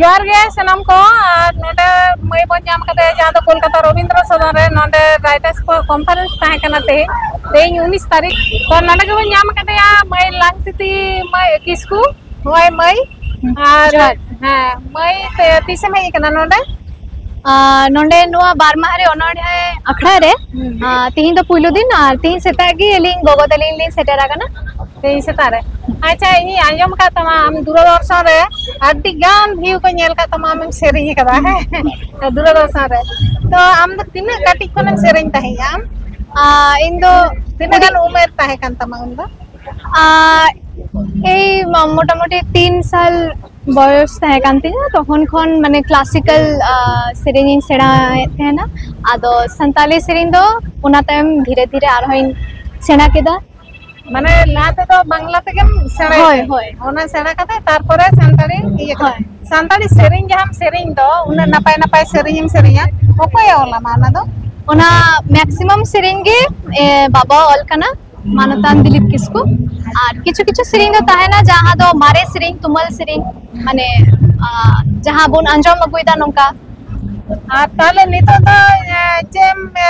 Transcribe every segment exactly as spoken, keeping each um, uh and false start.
ᱡᱚᱦᱟᱨ ᱜᱮ ᱥᱟᱱᱟᱢ ᱠᱚ᱾ ᱟᱨ ᱱᱚᱰᱮ ᱢᱟᱹᱭ ᱵᱚᱱ ᱧᱟᱢ ᱠᱟᱫᱮᱭᱟ, ᱡᱟᱦᱟᱸ ᱫᱚ ᱠᱳᱞᱠᱟᱛᱟ ᱨᱚᱵᱤᱱᱫᱨᱚ ᱥᱚᱫᱚᱱ ᱨᱮ ᱱᱚᱰᱮ ᱨᱟᱭᱴᱟᱨᱥ ᱠᱚᱣᱟᱜ ᱠᱚᱱᱯᱷᱟᱨᱮᱱᱥ ᱛᱟᱦᱮᱸ ᱠᱟᱱᱟ ᱛᱮᱦᱮᱧ, ᱛᱮᱦᱮᱧ ᱩᱱᱤᱥ ᱛᱟᱹᱨᱤᱠᱷ᱾ ᱛᱚ ᱱᱚᱰᱮ ᱜᱮᱵᱚᱱ ᱧᱟᱢ ᱠᱟᱫᱮᱭᱟ ᱢᱟᱹᱭ ᱞᱟᱝᱛᱤᱛᱤ ᱢᱟᱹᱭ ᱠᱤᱥᱠᱩ, ᱱᱚᱜᱼᱚᱭ ᱢᱟᱹᱭ᱾ ᱟᱨ ᱡᱚᱦᱟᱨ᱾ ᱦᱮᱸ ᱢᱟᱹᱭ, ᱛᱮ ᱛᱤᱥᱮᱢ ᱦᱮᱡ ᱟᱠᱟᱱᱟ ᱱᱚᱰᱮ? ᱟᱨ ᱱᱚᱰᱮ ᱱᱚᱣᱟ ᱵᱟᱨ ᱢᱟᱦᱟ ᱨᱮ ᱚᱱᱚᱬᱦᱮ ᱟᱠᱷᱲᱟ ᱨᱮ, ᱦᱩᱸ᱾ ᱟᱨ ᱛᱤᱦᱤᱧ ᱫᱚ ᱯᱩᱭᱞᱩ ᱫᱤᱱ, ᱟᱨ ᱛᱤᱦᱤᱧ ᱥᱮᱛᱟᱜ ᱜᱮ ᱟᱹᱞᱤᱧ ᱜᱚᱜᱚ ᱛᱟᱹᱞᱤᱧ ᱞᱤᱧ ᱥᱮᱴᱮᱨ ᱟᱠᱟᱱᱟ᱾ ᱛᱮᱦᱮᱧ ᱥᱮᱛᱟᱜ ᱨᱮ? ᱟᱪᱪᱷᱟ, ᱤᱧᱤᱧ ᱟᱸᱡᱚᱢ ᱟᱠᱟᱫ ᱛᱟᱢᱟ ᱟᱢ ᱫᱩᱨᱚᱫᱚᱨᱥᱚᱱ ᱨᱮ ᱟᱹᱰᱤ ᱜᱟᱱ ᱵᱷᱤᱭᱩ ᱠᱚ ᱧᱮᱞ ᱟᱠᱟᱫ ᱛᱟᱢᱟ, ᱟᱢᱮᱢ ᱥᱮᱨᱮᱧ ᱟᱠᱟᱫᱟ, ᱦᱮᱸ? ᱫᱩᱨᱚᱫᱚᱨᱥᱚᱱ ᱨᱮ᱾ ᱛᱚ ᱟᱢ ᱫᱚ ᱛᱤᱱᱟᱹᱜ ᱠᱟᱹᱴᱤᱡ ᱠᱷᱚᱱᱮᱢ ᱥᱮᱨᱮᱧ ᱛᱟᱦᱮᱸᱜᱼᱟ? ᱟᱨ ᱤᱧ ᱫᱚ ᱛᱤᱱᱟᱹᱜ ᱜᱟᱱ ᱦᱩᱰᱤᱧ ᱩᱢᱮᱨ ᱛᱟᱦᱮᱸ ᱠᱟᱱ ᱛᱟᱢᱟ ᱩᱱ ᱫᱚ? ᱟᱨ ᱮᱭ ᱢᱚ-, ᱢᱚᱴᱟᱢᱩᱴᱤ ᱛᱤᱱ ᱥᱟᱞ ᱵᱚᱭᱚᱥ ᱛᱟᱦᱮᱸ ᱠᱟᱱ ᱛᱤᱧᱟᱹ, ᱛᱚᱠᱷᱚᱱ ᱠᱷᱚᱱ ᱢᱟᱱᱮ ᱠᱞᱟᱥᱤᱠᱟᱞ, ᱟᱨ, ᱥᱮᱨᱮᱧ ᱤᱧ ᱥᱮᱬᱟᱭᱮᱫ ᱛᱟᱦᱮᱱᱟ᱾ ᱟᱫᱚ ᱥᱟᱱᱛᱟᱞᱤ ᱥᱮᱨᱮᱧ ᱫᱚ ᱚᱱᱟ ᱛᱟᱭᱚᱢ ᱫᱷᱤᱨᱮ ᱫᱷᱤᱨᱮ ᱟᱨᱦᱚᱸᱧ ᱥᱮᱬᱟ ᱠᱮᱫᱟ᱾ ᱢᱟᱱᱮ ᱞᱟᱦᱟ ᱛᱮᱫᱚ ᱵᱟᱝᱞᱟ ᱛᱮᱜᱮᱢ ᱥᱮᱬᱟᱭᱮᱫ ᱦᱳᱭ, ᱛᱟᱦᱮᱸᱫ? ᱦᱳᱭ᱾ ᱚᱱᱟ ᱥᱮᱬᱟ ᱠᱟᱛᱮ ᱛᱟᱨᱯᱚᱨᱮ ᱥᱟᱱᱛᱟᱲᱤ ᱤᱭᱟᱹ ᱠᱟᱱᱟ᱾ ᱦᱳᱭ᱾ ᱥᱟᱱᱛᱟᱲᱤ ᱥᱮᱨᱮᱧ ᱡᱟᱦᱟᱸᱢ ᱥᱮᱨᱮᱧ ᱫᱚ, ᱩᱱᱟᱹᱜ ᱱᱟᱯᱟᱭ ᱱᱟᱯᱟᱭ ᱥᱮᱨᱮᱧ ᱮᱢ ᱥᱮᱨᱮᱧᱟ, ᱚᱠᱚᱭᱮ ᱚᱞ ᱟᱢᱟ ᱚᱱᱟ ᱫᱚ? ᱚᱱᱟ ᱢᱮᱠᱥᱤᱢᱟᱢ ᱥᱮᱨᱮᱧ ᱜᱮ, ᱮ, ᱵᱟᱵᱟ ᱚᱞ ᱠᱟᱱᱟ, ᱢᱟᱱᱚᱛᱟᱱ ᱫᱤᱞᱤᱯ ᱠᱤᱥᱠᱩ᱾ ᱟᱨ ᱠᱤᱪᱷᱩ ᱠᱤᱪᱷᱩ ᱥᱮᱨᱮᱧ ᱫᱚ ᱛᱟᱦᱮᱱᱟ ᱡᱟᱦᱟᱸ ᱫᱚ ᱢᱟᱨᱮ ᱥᱮᱨᱮᱧ, ᱛᱩᱢᱟᱹᱞ ᱥᱮᱨᱮᱧ, ᱢᱟᱱᱮ, ᱟ, ᱡᱟᱦᱟᱸ ᱵᱚᱱ ᱟᱸᱡᱚᱢ ᱟᱹᱜᱩᱭᱮᱫᱟ ᱱᱚᱝᱠᱟ᱾ ᱟᱨ ᱛᱟᱦᱞᱮ ᱱᱤᱛᱚᱜ ᱫᱚ, ᱮ, ᱪᱮᱫ ᱮᱢ, ᱮ,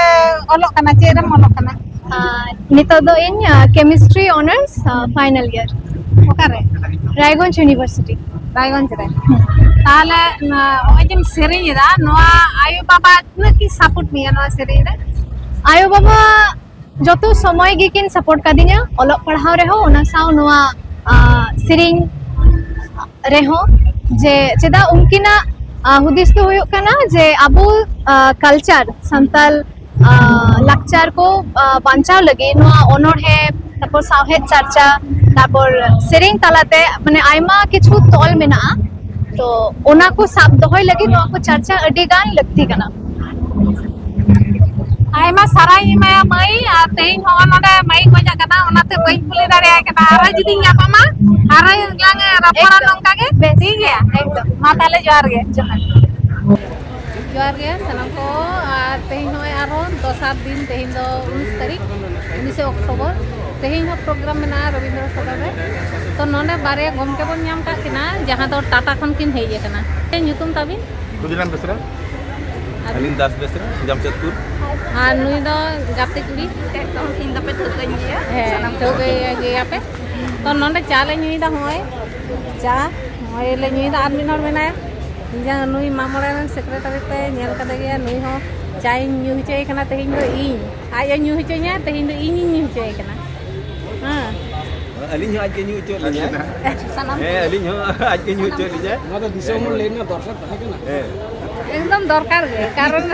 ᱚᱞᱚᱜ ᱠᱟᱱᱟ? ᱪᱮᱫ ᱨᱮᱢ ᱚᱞᱚᱜ ᱠᱟᱱᱟ? ᱟᱨ ᱱᱤᱛᱚᱜ ᱫᱚ ᱤᱧ, ᱟ, ᱠᱮᱢᱤᱥᱴᱨᱤ ᱚᱱᱟᱨᱥ, ᱟ, ᱯᱷᱟᱭᱱᱟᱞ ᱤᱭᱟᱨ᱾ ᱚᱠᱟᱨᱮ? ᱨᱟᱭᱜᱚᱸᱡᱽ ᱤᱭᱩᱱᱤᱵᱷᱟᱨᱥᱤᱴᱤ᱾ ᱨᱟᱭᱜᱚᱸᱡᱽ ᱨᱮ᱾ ᱛᱟᱦᱞᱮ, ᱱᱚᱜᱼᱚᱭ ᱡᱮᱢ ᱥᱮᱨᱮᱧ ᱮᱫᱟ, ᱱᱚᱣᱟ ᱟᱭᱳ ᱵᱟᱵᱟ ᱛᱤᱱᱟᱹᱜ ᱠᱤᱱ ᱥᱟᱯᱳᱨᱴ ᱢᱮᱭᱟ ᱱᱚᱣᱟ ᱥᱮᱨᱮᱧ ᱨᱮ? ᱟᱭᱳ ᱵᱟᱵᱟ ᱡᱚᱛᱚ ᱥᱚᱢᱚᱭ ᱜᱮᱠᱤᱱ ᱥᱟᱯᱳᱨᱴ ᱠᱟᱫᱤᱧᱟ, ᱚᱞᱚᱜ ᱯᱟᱲᱦᱟᱣ ᱨᱮᱦᱚᱸ, ᱚᱱᱟ ᱥᱟᱶ ᱱᱚᱣᱟ, ᱟ, ᱥᱮᱨᱮᱧ ᱨᱮᱦᱚᱸ᱾ ᱡᱮ ᱪᱮᱫᱟᱜ ᱩᱱᱠᱤᱱᱟᱜ, ᱟ, ᱦᱩᱫᱤᱥ ᱫᱚ ᱦᱩᱭᱩᱜ ᱠᱟᱱᱟ ᱡᱮ ᱟᱵᱚ, ᱟ, ᱠᱟᱞᱪᱟᱨ, ᱥᱟᱱᱛᱟᱞ, ᱟ, ᱞᱟᱠᱪᱟᱨ ᱠᱚ, ᱟ, ᱵᱟᱧᱪᱟᱣ ᱞᱟᱹᱜᱤᱫ ᱱᱚᱣᱟ ᱚᱱᱚᱬᱦᱮ, ᱛᱟᱨᱯᱚᱨ ᱥᱟᱶᱦᱮᱫ ᱪᱟᱨᱪᱟ, ᱛᱟᱨᱯᱚᱨ ᱥᱮᱨᱮᱧ ᱛᱟᱞᱟᱛᱮ ᱢᱟᱱᱮ ᱟᱭᱢᱟ ᱠᱤᱪᱷᱩ ᱛᱚᱞ ᱢᱮᱱᱟᱜᱼᱟ᱾ ᱛᱚ ᱚᱱᱟ ᱠᱚ ᱥᱟᱵ ᱫᱚᱦᱚᱭ ᱞᱟᱹᱜᱤᱫ ᱱᱚᱣᱟ ᱠᱚ ᱪᱟᱨᱪᱟ ᱟᱹᱰᱤ ᱜᱟᱱ ᱞᱟᱹᱠᱛᱤ ᱠᱟᱱᱟ᱾ ᱟᱭᱢᱟ ᱥᱟᱨᱦᱟᱣ ᱤᱧ ᱮᱢᱟᱭᱟ ᱢᱟᱹᱭ, ᱟᱨ ᱛᱮᱦᱮᱧ ᱦᱚᱸ ᱱᱚᱰᱮ ᱢᱟᱹᱭᱤᱠ ᱵᱟᱡᱟᱜ ᱠᱟᱱᱟ, ᱚᱱᱟᱛᱮ ᱵᱟᱹᱧ ᱠᱩᱞᱤ ᱫᱟᱲᱮᱭᱟᱭ ᱠᱟᱱᱟ᱾ ᱟᱨᱦᱚᱸ ᱡᱩᱫᱤᱧ ᱧᱟᱯᱟᱢᱟ, ᱟᱨᱦᱚᱸ ᱞᱟᱝ ᱨᱚᱯᱚᱲᱟ ᱮᱠᱫᱚᱢ᱾ ᱱᱚᱝᱠᱟ ᱜᱮ, ᱵᱮᱥ᱾ ᱴᱷᱤᱠ ᱜᱮᱭᱟ? ᱮᱠᱫᱚᱢ᱾ ᱢᱟ ᱛᱟᱦᱞᱮ ᱡᱚᱦᱟᱨ ᱜᱮ᱾ ᱡᱚᱦᱟᱨ᱾ ᱡᱚᱦᱟᱨ ᱜᱮ ᱥᱟᱱᱟᱢ ᱠᱚ, ᱟᱨ ᱛᱮᱦᱮᱧ ᱱᱚᱜᱼᱚᱭ ᱟᱨᱦᱚᱸ ᱫᱚᱥᱟᱨ ᱫᱤᱱ, ᱛᱮᱦᱮᱧ ᱫᱚ ᱩᱱᱤᱥ ᱛᱟᱹᱨᱤᱠᱷ, ᱩᱱᱤᱥᱮ ᱚᱠᱴᱳᱵᱚᱨ᱾ ᱛᱮᱦᱮᱧ ᱦᱚᱸ ᱯᱨᱳᱜᱨᱟᱢ ᱢᱮᱱᱟᱜᱼᱟ ᱨᱚᱵᱤᱱᱫᱨᱚ ᱥᱚᱫᱚᱱ ᱨᱮ᱾ ᱛᱚ ᱱᱚᱰᱮ ᱵᱟᱨᱭᱟ ᱜᱚᱢᱠᱮ ᱵᱚᱱ ᱧᱟᱢ ᱠᱟᱜ ᱠᱤᱱᱟ, ᱡᱟᱦᱟᱸ ᱫᱚ ᱴᱟᱴᱟ ᱠᱷᱚᱱ ᱠᱤᱱ ᱦᱮᱡ ᱟᱠᱟᱱᱟ᱾ ᱪᱮᱫ ᱧᱩᱛᱩᱢ ᱛᱟᱵᱤᱱ? ᱠᱷᱩᱫᱤᱨᱟᱢ ᱵᱮᱥᱨᱟ᱾ ᱟᱹᱞᱤᱧ ᱫᱟᱥ ᱵᱮᱥᱨᱟ, ᱡᱟᱢᱥᱮᱫᱽᱯᱩᱨ᱾ ᱟᱨ ᱱᱩᱭ ᱫᱚ ᱜᱟᱛᱮ ᱠᱩᱲᱤ᱾ ᱤᱧ ᱫᱚᱯᱮ ᱴᱷᱟᱹᱣᱠᱟᱹᱧ ᱜᱮᱭᱟ᱾ ᱦᱮᱸ, ᱥᱟᱱᱟᱢ ᱴᱷᱟᱹᱣᱠᱟᱹ ᱜᱮᱭᱟᱯᱮ᱾ ᱛᱚ ᱱᱚᱰᱮ ᱪᱟ ᱞᱮ ᱧᱩᱭᱮᱫᱟ, ᱦᱚᱸᱜᱼᱚᱭ ᱪᱟ, ᱦᱚᱸᱜᱼᱚᱭ ᱞᱮ ᱧᱩᱭᱮᱫᱟ᱾ ᱟᱨ ᱢᱤᱫ ᱦᱚᱲ ᱢᱮᱱᱟᱭᱟ, ᱤᱧ ᱡᱟᱦᱟᱸ ᱱᱩᱭ ᱢᱟᱜ ᱢᱚᱬᱮ ᱨᱮᱱ ᱥᱮᱠᱨᱮᱴᱟᱨᱤ ᱯᱮ ᱧᱮᱞ ᱠᱟᱫᱮ ᱜᱮᱭᱟ, ᱱᱩᱭ ᱦᱚᱸ ᱪᱟᱭ ᱧᱩ ᱦᱚᱪᱚᱭᱮ ᱠᱟᱱᱟ ᱛᱮᱦᱮᱧ ᱫᱚ ᱤᱧ᱾ ᱟᱡ ᱮ ᱧᱩ ᱦᱚᱪᱚᱧᱟ, ᱛᱮᱦᱮᱧ ᱫᱚ ᱤᱧᱤᱧ ᱧᱩ ᱦᱚᱪᱚᱭᱮ ᱠᱟᱱᱟ᱾ ᱦᱮᱸ᱾ ᱟᱹᱞᱤᱧ ᱦᱚᱸ ᱟᱡ ᱜᱮ ᱧᱩ ᱦᱚᱪᱚᱭᱮᱫ ᱞᱤᱧᱟ᱾ ᱥᱟᱱᱟᱢ ᱦᱮᱸ, ᱟᱹᱞᱤᱧ ᱦᱚᱸ ᱟᱡ ᱜᱮ ᱧᱩ ᱦᱚᱪᱚᱭᱮᱫ ᱞᱤᱧᱟ᱾ ᱱᱚᱣᱟ ᱫᱚ ᱫᱤᱥᱚᱢ ᱦᱚᱲ ᱞᱟᱹᱭ ᱨᱮᱱᱟᱜ ᱫᱚᱨᱠᱟᱨ ᱛᱟᱦᱮᱸ ᱠᱟᱱᱟ᱾ ᱦᱮᱸ᱾ ᱮᱠᱫᱚᱢ ᱫᱚᱨᱠᱟᱨ ᱜᱮ, ᱠᱟᱨᱚᱱ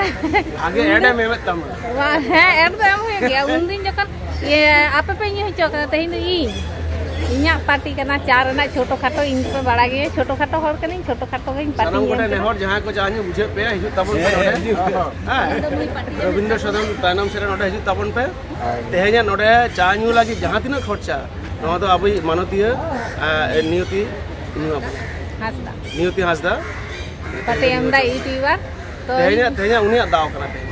ᱟᱜᱮ ᱮᱰ ᱮᱢ ᱮᱢᱮᱫ ᱛᱟᱢᱟ᱾ ᱵᱟᱝ, ᱦᱮᱸ, ᱮᱰ ᱫᱚ ᱮᱢ ᱦᱩᱭᱩᱜ ᱜᱮᱭᱟ᱾ ᱩᱱᱫᱤᱱ ᱡᱚᱠᱷᱚᱱ ᱤᱭᱟᱹ ᱟᱯᱮ ᱯᱮ ᱧᱩ ᱦᱚᱪᱚ ᱠᱟᱫᱟ, ᱛᱮᱦᱮᱧ ᱫᱚ ᱤᱧ᱾ ᱤᱧᱟᱹᱜ ᱯᱟᱨᱴᱤ ᱠᱟᱱᱟ, ᱪᱟ ᱨᱮᱱᱟᱜ ᱪᱷᱳᱴᱳ ᱠᱷᱟᱴᱳ, ᱤᱧ ᱯᱮ ᱵᱟᱲᱟᱭ ᱜᱮᱭᱟ, ᱪᱷᱳᱴᱳ ᱠᱷᱟᱴᱳ ᱦᱚᱲ ᱠᱟᱹᱱᱟᱹᱧ, ᱪᱷᱳᱴᱳ ᱠᱷᱟᱴᱳ ᱜᱤᱧ ᱯᱟᱨᱴᱤ᱾ ᱥᱟᱱᱟᱢ ᱠᱚᱴᱷᱮᱱ ᱱᱮᱦᱚᱨ, ᱡᱟᱦᱟᱸᱭ ᱠᱚ ᱪᱟ ᱧᱩ ᱵᱩᱡᱷᱟᱹᱣ ᱯᱮᱭᱟ, ᱦᱤᱡᱩᱜ ᱛᱟᱵᱚᱱ ᱯᱮ ᱦᱮᱸ, ᱱᱚᱰᱮ᱾ ᱦᱤᱡᱩᱜ ᱯᱮ᱾ ᱦᱮᱸ᱾ ᱨᱚᱵᱤᱱᱫᱨᱚ ᱥᱚᱫᱚᱱ ᱛᱟᱭᱱᱚᱢ ᱥᱮᱫ ᱨᱮ ᱱᱚᱰᱮ ᱦᱤᱡᱩᱜ ᱛᱟᱵᱚᱱ ᱯᱮ᱾ ᱛᱮᱦᱮᱧᱟᱜ ᱱᱚᱰᱮ ᱪᱟ ᱧᱩ ᱞᱟᱹᱜᱤᱫ ᱡᱟᱦᱟᱸ ᱛᱤᱱᱟᱹᱜ ᱠᱷᱚᱨᱪᱟ, ᱱᱚᱣᱟ ᱫᱚ ᱟᱵᱚᱭᱤᱡ ᱢᱟᱱᱚᱛᱤᱭᱟᱹ, ᱮ, ᱱᱤᱭᱚᱛᱤ, ᱦᱟᱸᱥᱫᱟ᱾ ᱱᱤᱭᱚᱛᱤ ᱦᱟᱸᱥᱫᱟ᱾ ᱯᱟᱴᱤ ᱮᱢᱫᱟ ᱤᱭᱩᱴᱤᱭᱩᱵᱟᱨ᱾ ᱛᱚ ᱛᱮᱦᱮᱧᱟᱜ, ᱛᱮᱦᱮᱧᱟᱜ ᱩᱱᱤᱭᱟᱜ ᱫᱟᱣ ᱠᱟᱱᱟ ᱛᱮᱦᱮᱧ᱾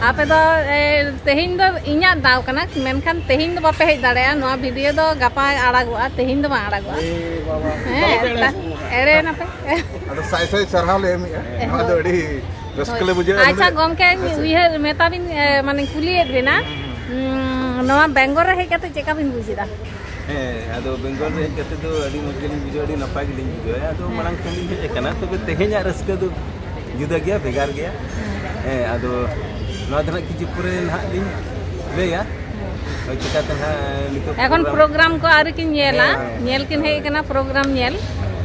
ᱟᱯᱮ ᱫᱚ, ᱮ, ᱛᱮᱦᱮᱧ ᱫᱚ ᱤᱧᱟᱜ ᱫᱟᱣ ᱠᱟᱱᱟ, ᱢᱮᱱᱠᱷᱟᱱ ᱛᱮᱦᱮᱧ ᱫᱚ ᱵᱟᱯᱮ ᱦᱮᱡ ᱫᱟᱲᱮᱭᱟᱜᱼᱟ᱾ ᱱᱚᱣᱟ ᱵᱷᱤᱰᱤᱭᱳ ᱫᱚ ᱜᱟᱯᱟ ᱟᱲᱟᱜᱚᱜᱼᱟ, ᱛᱮᱦᱮᱧ ᱫᱚ ᱵᱟᱝ ᱟᱲᱟᱜᱚᱜᱼᱟ᱾ ᱮ ᱵᱟᱵᱟ, ᱦᱮᱸ, ᱵᱟᱯᱮ ᱮᱲᱮ ᱮᱲᱮ ᱥᱚᱱᱟ᱾ ᱮᱲᱮ ᱱᱟᱯᱮ᱾ ᱟᱫᱚ ᱥᱟᱭ ᱥᱟᱭ ᱥᱟᱨᱦᱟᱣ ᱞᱮ ᱮᱢᱮᱜᱼᱟ᱾ ᱦᱮᱸ᱾ ᱱᱚᱣᱟ ᱫᱚ ᱟᱹᱰᱤ ᱨᱟᱹᱥᱠᱟᱹ ᱞᱮ ᱵᱩᱡᱷᱟᱹᱣᱟ᱾ ᱟᱪᱪᱷᱟ, ᱱᱩᱱᱟᱹᱜ ᱜᱚᱢᱠᱮ, ᱨᱟᱹᱥᱠᱟᱹ᱾ ᱩᱭᱦᱟᱹᱨ ᱢᱮᱛᱟ ᱵᱤᱱ, ᱮ, ᱢᱟᱱᱮ, ᱠᱩᱞᱤᱭᱮᱫ ᱵᱤᱱᱟ, ᱦᱩᱸ, ᱦᱩᱸ᱾ ᱩᱸ, ᱱᱚᱣᱟ ᱵᱮᱝᱜᱚᱞ ᱨᱮ ᱦᱮᱡ ᱠᱟᱛᱮ ᱪᱮᱫ ᱞᱮᱠᱟ ᱵᱤᱱ ᱵᱩᱡ ᱮᱫᱟ? ᱦᱮᱸ, ᱟᱫᱚ ᱵᱮᱝᱜᱚᱞ ᱨᱮ ᱦᱮᱡ ᱠᱟᱛᱮ ᱫᱚ ᱟᱹᱰᱤ ᱢᱚᱡᱽ ᱜᱮᱞᱤᱧ ᱵᱩᱡᱷᱟᱹᱣᱟ, ᱟᱹᱰᱤ ᱱᱟᱯᱟᱭ ᱜᱮᱞᱤᱧ ᱵᱩᱡᱷᱟᱹᱣᱟ᱾ ᱟᱫᱚ ᱦᱮᱸ᱾ ᱢᱟᱲᱟᱝ ᱠᱷᱚᱱ ᱞᱤᱧ ᱦᱮᱡ ᱟᱠᱟᱱᱟ, ᱛᱚᱵᱮ ᱛᱮᱦᱮᱧᱟᱜ ᱨᱟᱹᱥᱠᱟᱹ ᱫᱚ ᱡᱩᱫᱟᱹ ᱜᱮᱭᱟ, ᱵᱷᱮᱜᱟᱨ ᱜᱮᱭᱟ᱾ ᱦᱮᱸ᱾ ᱦᱮᱸ, ᱟᱫᱚ ᱱᱚᱣᱟ ᱫᱚ ᱱᱟᱦᱟᱜ ᱠᱤᱪᱷᱩ ᱯᱚᱨᱮ ᱱᱟᱦᱟᱜ ᱞᱤᱧ ᱞᱟᱹᱭᱟ᱾ ᱦᱮᱸ᱾ ᱦᱳᱭ, ᱪᱤᱠᱟᱹᱛᱮ ᱱᱟᱦᱟᱜ ᱱᱤᱛᱚᱜ ᱮᱠᱷᱚᱱ program ᱯᱨᱳᱜᱨᱟᱢ ᱠᱚ ᱟᱹᱣᱨᱤ ᱠᱤᱱ ᱧᱮᱞᱟ, ᱦᱮᱸ, ᱦᱮᱸ, ᱧᱮᱞ ᱠᱤᱱ ᱦᱮᱡ ᱦᱮᱸ᱾ ᱟᱠᱟᱱᱟ ᱯᱨᱳᱜᱨᱟᱢ ᱧᱮᱞ᱾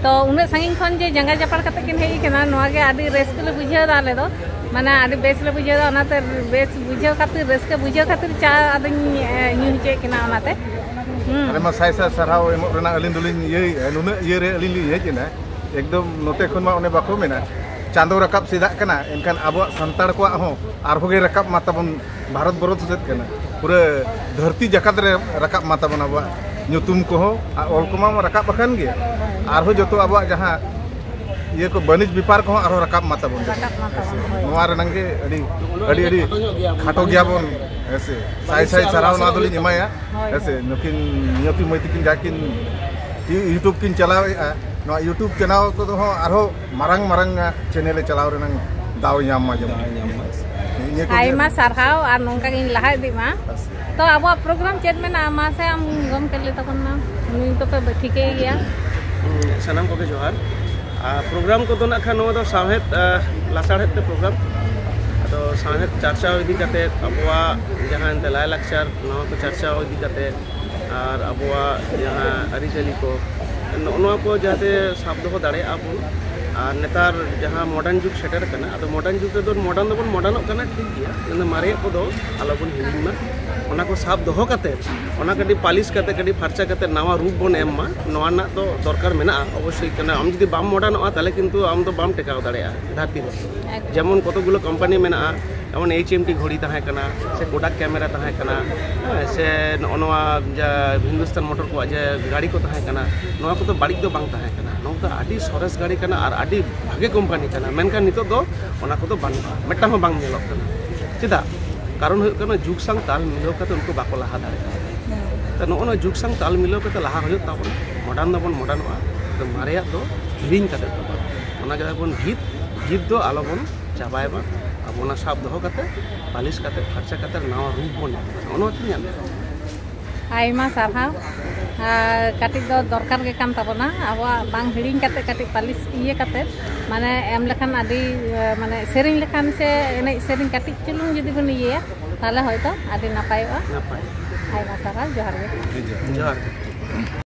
ᱛᱚ, ᱩᱱᱟᱹᱜ ᱥᱟᱺᱜᱤᱧ ᱠᱷᱚᱱ ᱡᱮ ᱡᱟᱸᱜᱟ ᱡᱟᱯᱟᱲ ᱠᱟᱛᱮ ᱠᱤᱱ ᱦᱮᱡ ᱟᱠᱟᱱᱟ, ᱱᱚᱣᱟ ᱜᱮ ᱟᱹᱰᱤ ᱨᱟᱹᱥᱠᱟᱹ ᱞᱮ ᱵᱩᱡᱷᱟᱹᱣ ᱮᱫᱟ ᱟᱞᱮ ᱫᱚ᱾ ᱢᱟᱱᱮ, ᱟᱹᱰᱤ ᱵᱮᱥ ᱞᱮ ᱵᱩᱡᱷᱟᱹᱣ ᱮᱫᱟ, ᱚᱱᱟᱛᱮ ᱵᱮᱥ ᱵᱩᱡᱷᱟᱹᱣ ᱠᱷᱟᱹᱛᱤᱨ, ᱨᱟᱹᱥᱠᱟᱹ ᱵᱩᱡᱷᱟᱹᱣ ᱠᱷᱟᱹᱛᱤᱨ ᱪᱟ ᱟᱫᱚᱧ, ᱮ, ᱧᱩ ᱦᱚᱪᱚᱭᱮᱫ ᱠᱤᱱᱟ ᱚᱱᱟᱛᱮ᱾ ᱦᱩᱸ᱾ ᱟᱞᱮ ᱢᱟ ᱥᱟᱭ ᱥᱟᱭ ᱥᱟᱨᱦᱟᱣ ᱮᱢᱚᱜ ᱨᱮᱱᱟᱜ ᱟᱹᱞᱤᱧ ᱫᱚᱞᱤᱧ ᱤᱭᱟᱹᱭᱮᱫᱼᱟ, ᱱᱩᱱᱟᱹᱜ ᱤᱭᱟᱹ ᱨᱮ ᱟᱹᱞᱤᱧ ᱞᱤᱧ ᱦᱮᱡ ᱮᱱᱟ᱾ ᱮᱠᱫᱚᱢ ᱱᱚᱛᱮ ᱠᱷᱚᱱ ᱢᱟ ᱚᱱᱮ ᱵᱟᱠᱚ ᱢᱮᱱᱟ, ᱪᱟᱸᱫᱚ ᱨᱟᱠᱟᱵ ᱥᱮᱫᱟᱜ ᱠᱟᱱᱟ, ᱮᱱᱠᱷᱟᱱ ᱟᱵᱚᱣᱟᱜ ᱥᱟᱱᱛᱟᱲ ᱠᱚᱣᱟᱜ ᱦᱚᱸ ᱟᱨᱦᱚᱸ ᱜᱮ ᱨᱟᱠᱟᱵ ᱢᱟ ᱛᱟᱵᱚᱱ, ᱵᱷᱟᱨᱚᱛ ᱵᱚᱨᱚᱛ ᱥᱮᱫ ᱠᱟᱱᱟ, ᱯᱩᱨᱟᱹ ᱫᱷᱟᱹᱨᱛᱤ ᱡᱟᱠᱟᱛ ᱨᱮ ᱨᱟᱠᱟᱵ ᱢᱟ ᱛᱟᱵᱚᱱ ᱟᱵᱚᱣᱟᱜ ᱧᱩᱛᱩᱢ ᱠᱚᱦᱚᱸ, ᱟᱨ ᱚᱞ ᱠᱚᱢᱟ ᱨᱟᱠᱟᱵ ᱟᱠᱟᱱ ᱜᱮ, ᱟᱨᱦᱚᱸ ᱡᱚᱛᱚ ᱟᱵᱚᱣᱟᱜ ᱡᱟᱦᱟᱸ ᱤᱭᱟᱹ ᱠᱚ, ᱵᱟᱹᱱᱤᱡᱽ ᱵᱮᱯᱟᱨ ᱠᱚᱦᱚᱸ ᱟᱨᱦᱚᱸ ᱨᱟᱠᱟᱵ ᱢᱟ ᱛᱟᱵᱚᱱ᱾ ᱨᱟᱠᱟᱵ ᱢᱟ ᱛᱟᱵᱚᱱ, ᱦᱳᱭ᱾ ᱱᱚᱣᱟ ᱨᱮᱱᱟᱝ ᱜᱮ ᱟᱹᱰᱤ, ᱟᱹᱰᱤ, ᱟᱹᱰᱤ ᱠᱷᱟᱴᱚ ᱜᱮᱭᱟ ᱵᱚᱱ᱾ ᱦᱮᱸ ᱥᱮ, ᱥᱟᱭ ᱥᱟᱭ ᱥᱟᱨᱦᱟᱣ ᱱᱚᱣᱟ ᱫᱚᱞᱤᱧ ᱮᱢᱟᱭᱟ᱾ ᱦᱳᱭ, ᱦᱮᱸ ᱥᱮ, ᱦᱳᱭ᱾ ᱱᱩᱠᱤᱱ ᱧᱚᱛᱤ ᱢᱟᱹᱭ ᱛᱟᱹᱠᱤᱱ ᱡᱟᱦᱟᱸ ᱠᱤᱱ ᱤᱭᱩᱴᱩᱵᱽ ᱠᱤᱱ ᱪᱟᱞᱟᱣᱮᱫᱼᱟ, ᱱᱚᱣᱟ ᱤᱭᱩᱴᱩᱵᱽ ᱪᱮᱱᱮᱞ ᱠᱚᱫᱚ ᱦᱚᱸ ᱟᱨᱦᱚᱸ ᱢᱟᱨᱟᱝ ᱢᱟᱨᱟᱝ ᱪᱮᱱᱮᱞ ᱮ ᱪᱟᱞᱟᱣ ᱨᱮᱱᱟᱝ ᱫᱟᱣ ᱧᱟᱢ ᱢᱟ ᱡᱮᱢᱚᱱ᱾ ᱫᱟᱣ ᱧᱟᱢ ᱢᱟ᱾ ᱱᱤᱭᱟᱹ ᱠᱚᱜᱮ᱾ ᱟᱭᱢᱟ ᱥᱟᱨᱦᱟᱣ ᱟᱨ ᱱᱚᱝᱠᱟ ᱜᱤᱧ ᱞᱟᱦᱟ ᱤᱫᱤᱜ ᱢᱟ᱾ ᱦᱮᱸ ᱥᱮ᱾ ᱛᱚ ᱟᱵᱚᱣᱟᱜ ᱯᱨᱳᱜᱨᱟᱢ ᱪᱮᱫ ᱢᱮᱱᱟᱜᱼᱟ? ᱢᱟᱥᱮ ᱟᱢ ᱜᱚᱢᱠᱮ ᱞᱟᱹᱭ ᱛᱟᱵᱚᱱ ᱢᱟ, ᱱᱩᱭ ᱫᱚᱯᱮ ᱴᱷᱤᱠᱟᱹᱭ ᱜᱮᱭᱟ᱾ ᱦᱩᱸ, ᱥᱟᱱᱟᱢ ᱠᱚᱜᱮ ᱡᱚᱦᱟᱨ᱾ ᱟᱨ ᱯᱨᱳᱜᱨᱟᱢ ᱠᱚᱫᱚ ᱱᱟᱜ ᱠᱷᱟᱱ ᱱᱚᱣᱟ ᱫᱚ ᱥᱟᱶᱦᱮᱫ, ᱟᱸ, ᱞᱟᱥᱟᱲᱦᱮᱫ ᱛᱮ ᱯᱨᱳᱜᱨᱟᱢ᱾ ᱟᱫᱚ ᱥᱟᱶᱦᱮᱫ ᱪᱟᱨᱪᱟᱣ ᱤᱫᱤ ᱠᱟᱛᱮ ᱟᱵᱚᱣᱟᱜ ᱡᱟᱦᱟᱸ ᱮᱱᱛᱮ ᱞᱟᱭᱼᱞᱟᱠᱪᱟᱨ, ᱱᱚᱣᱟ ᱠᱚ ᱪᱟᱨᱪᱟᱣ ᱤᱫᱤ ᱠᱟᱛᱮ ᱟᱨ ᱟᱵᱚᱣᱟᱜ ᱡᱟᱦᱟᱸ ᱟᱹᱨᱤᱪᱟᱹᱞᱤ ᱠᱚ, ᱱᱚᱜᱼᱚ ᱱᱚᱣᱟ ᱠᱚ ᱡᱟᱛᱮ ᱥᱟᱵ ᱫᱚᱦᱚ ᱫᱟᱲᱮᱭᱟᱜᱼᱟ ᱵᱚᱱ᱾ ᱟᱨ ᱱᱮᱛᱟᱨ ᱡᱟᱦᱟᱸ ᱢᱚᱰᱟᱨᱱ ᱡᱩᱜᱽ ᱥᱮᱴᱮᱨ ᱟᱠᱟᱱᱟ, ᱟᱫᱚ ᱢᱚᱰᱟᱨᱱ ᱡᱩᱜᱽ ᱨᱮᱫᱚ ᱢᱚᱰᱟᱨᱱ ᱫᱚᱵᱚᱱ ᱢᱚᱰᱟᱨᱱᱚᱜ ᱠᱟᱱᱟ, ᱴᱷᱤᱠ ᱜᱮᱭᱟ, ᱢᱮᱱᱫᱚ ᱢᱟᱨᱮᱭᱟᱜ ᱠᱚᱫᱚ ᱟᱞᱚᱵᱚᱱ ᱦᱤᱲᱤᱧ ᱢᱟ᱾ ᱚᱱᱟ ᱠᱚ ᱥᱟᱵ ᱫᱚᱦᱚ ᱠᱟᱛᱮ, ᱚᱱᱟ ᱠᱟᱹᱴᱤᱡ ᱯᱟᱹᱞᱤᱥ ᱠᱟᱛᱮ, ᱠᱟᱹᱴᱤᱡ ᱯᱷᱟᱨᱪᱟ ᱠᱟᱛᱮ ᱱᱟᱣᱟ ᱨᱩᱯ ᱵᱚᱱ ᱮᱢ ᱢᱟ, ᱱᱚᱣᱟ ᱨᱮᱱᱟᱜ ᱫᱚ ᱫᱚᱨᱠᱟᱨ ᱢᱮᱱᱟᱜᱼᱟ ᱚᱵᱚᱥᱥᱳᱭ ᱠᱟᱱᱟ᱾ ᱟᱢ ᱡᱩᱫᱤ ᱵᱟᱢ ᱢᱚᱰᱟᱨᱱᱚᱜᱼᱟ, ᱛᱟᱦᱚᱞᱮ ᱠᱤᱱᱛᱩ ᱟᱢ ᱫᱚ ᱵᱟᱢ ᱴᱮᱠᱟᱣ ᱫᱟᱲᱮᱭᱟᱜᱼᱟ ᱫᱷᱟᱹᱨᱛᱤ ᱨᱮ᱾ ᱮᱠᱫᱚᱢ᱾ ᱡᱮᱢᱚᱱ ᱠᱚᱛᱚᱠ ᱜᱩᱞᱳ ᱠᱳᱢᱯᱟᱱᱤ ᱢᱮᱱᱟᱜᱼᱟ, ᱡᱮᱢᱚᱱ ᱮᱭᱤᱪ ᱮᱢ ᱴᱤ ᱜᱷᱚᱲᱤ ᱛᱟᱦᱮᱸ ᱠᱟᱱᱟ, ᱥᱮ ᱠᱳᱰᱟᱠ ᱠᱮᱢᱮᱨᱟ ᱛᱟᱦᱮᱸ ᱠᱟᱱᱟ, ᱦᱮᱸ, ᱥᱮ ᱱᱚᱜᱼᱚ ᱱᱚᱣᱟ ᱡᱟ ᱦᱤᱱᱫᱩᱥᱛᱟᱱ ᱢᱳᱴᱚᱨ ᱠᱚᱣᱟᱜ ᱡᱮ ᱜᱟᱹᱲᱤ ᱠᱚ ᱛᱟᱦᱮᱸ ᱠᱟᱱᱟ, ᱱᱚᱣᱟ ᱠᱚᱫᱚ ᱵᱟᱹᱲᱤᱡ ᱫᱚ ᱵᱟᱝ ᱛᱟᱦᱮᱸ ᱠᱟᱱᱟ᱾ ᱱᱚᱝᱠᱟ ᱟᱹᱰᱤ ᱥᱚᱨᱮᱥ ᱜᱟᱹᱲᱤ ᱠᱟᱱᱟ ᱟᱨ ᱟᱹᱰᱤ ᱵᱷᱟᱜᱮ ᱠᱳᱢᱯᱟᱱᱤ ᱠᱟᱱᱟ, ᱢᱮᱱᱠᱷᱟᱱ ᱱᱤᱛᱚᱜ ᱫᱚ ᱚᱱᱟ ᱠᱚᱫᱚ ᱵᱟᱹᱱᱩᱜᱼᱟ, ᱢᱤᱫᱴᱟᱝ ᱦᱚᱸ ᱵᱟᱝ ᱧᱮᱞᱚᱜ ᱠᱟᱱᱟ᱾ ᱪᱮᱫᱟᱜ? ᱠᱟᱨᱚᱱ ᱦᱩᱭᱩᱜ ᱠᱟᱱᱟ, ᱡᱩᱜᱽ ᱥᱟᱶ ᱛᱟᱞ ᱢᱤᱞᱟᱹᱣ ᱠᱟᱛᱮ ᱩᱱᱠᱩ ᱵᱟᱠᱚ ᱞᱟᱦᱟ ᱫᱟᱲᱮᱭᱟᱜᱼᱟ᱾ ᱛᱚ, ᱱᱚᱜᱼᱚ ᱱᱚᱣᱟ ᱡᱩᱜᱽ ᱥᱟᱶ ᱛᱟᱞ ᱢᱤᱞᱟᱹᱣ ᱠᱟᱛᱮ ᱞᱟᱦᱟ ᱦᱩᱭᱩᱜ ᱛᱟᱵᱚᱱᱟ᱾ ᱢᱚᱰᱟᱨᱱ ᱫᱚᱵᱚᱱ ᱢᱚᱰᱟᱨᱱᱚᱜᱼᱟ, ᱛᱚ ᱢᱟᱨᱮᱭᱟᱜ ᱫᱚ ᱦᱤᱲᱤᱧ ᱠᱟᱛᱮ ᱫᱚ ᱵᱟᱝ᱾ ᱚᱱᱟ ᱡᱟᱭᱜᱟ ᱵᱚᱱ ᱡᱤᱫ, ᱡᱤᱫ ᱫᱚ ᱟᱞᱚᱵᱚᱱ ᱪᱟᱵᱟᱭ ᱢᱟ᱾ ᱟᱵᱚ ᱚᱱᱟ ᱥᱟᱵ ᱫᱚᱦᱚ ᱠᱟᱛᱮ, ᱯᱟᱹᱞᱤᱥ ᱠᱟᱛᱮ, ᱯᱷᱟᱨᱪᱟ ᱠᱟᱛᱮ ᱱᱟᱣᱟ ᱨᱩᱯ ᱵᱚᱱ ᱧᱟᱢᱟ᱾ ᱱᱚᱜᱼᱚ ᱱᱚᱣᱟ ᱛᱤᱧ ᱧᱟᱢ᱾ ᱟᱭᱢᱟ ᱥᱟᱨᱦᱟᱣ᱾ ᱟᱨ ᱠᱟᱹᱴᱤᱡ ᱫᱚ ᱫᱚᱨᱠᱟᱨ ᱜᱮ ᱠᱟᱱ ᱛᱟᱵᱚᱱᱟ, ᱟᱵᱚᱣᱟᱜ ᱵᱟᱝ ᱦᱤᱲᱤᱧ ᱠᱟᱛᱮ, ᱠᱟᱹᱴᱤᱡ ᱯᱟᱹᱞᱤᱥ ᱤᱭᱟᱹ ᱠᱟᱛᱮ, ᱢᱟᱱᱮ, ᱮᱢ ᱞᱮᱠᱷᱟᱱ ᱟᱹᱰᱤ, ᱢᱟᱱᱮ, ᱥᱮᱨᱮᱧ ᱞᱮᱠᱷᱟᱱ ᱥᱮ ᱮᱱᱮᱡ ᱥᱮᱨᱮᱧ ᱠᱟᱹᱴᱤᱡ ᱪᱩᱞᱩᱝ ᱡᱩᱫᱤ ᱵᱚᱱ ᱤᱭᱟᱹᱭᱟ, ᱛᱟᱦᱚᱞᱮ ᱦᱚᱭᱛᱳ ᱟᱹᱰᱤ ᱱᱟᱯᱟᱭᱚᱜᱼᱟ᱾ ᱱᱟᱯᱟᱭ᱾ ᱟᱭᱢᱟ ᱥᱟᱨᱦᱟᱣ, ᱡᱚᱦᱟᱨ ᱜᱮ᱾ ᱡᱚᱦᱟᱨ ᱜᱮ᱾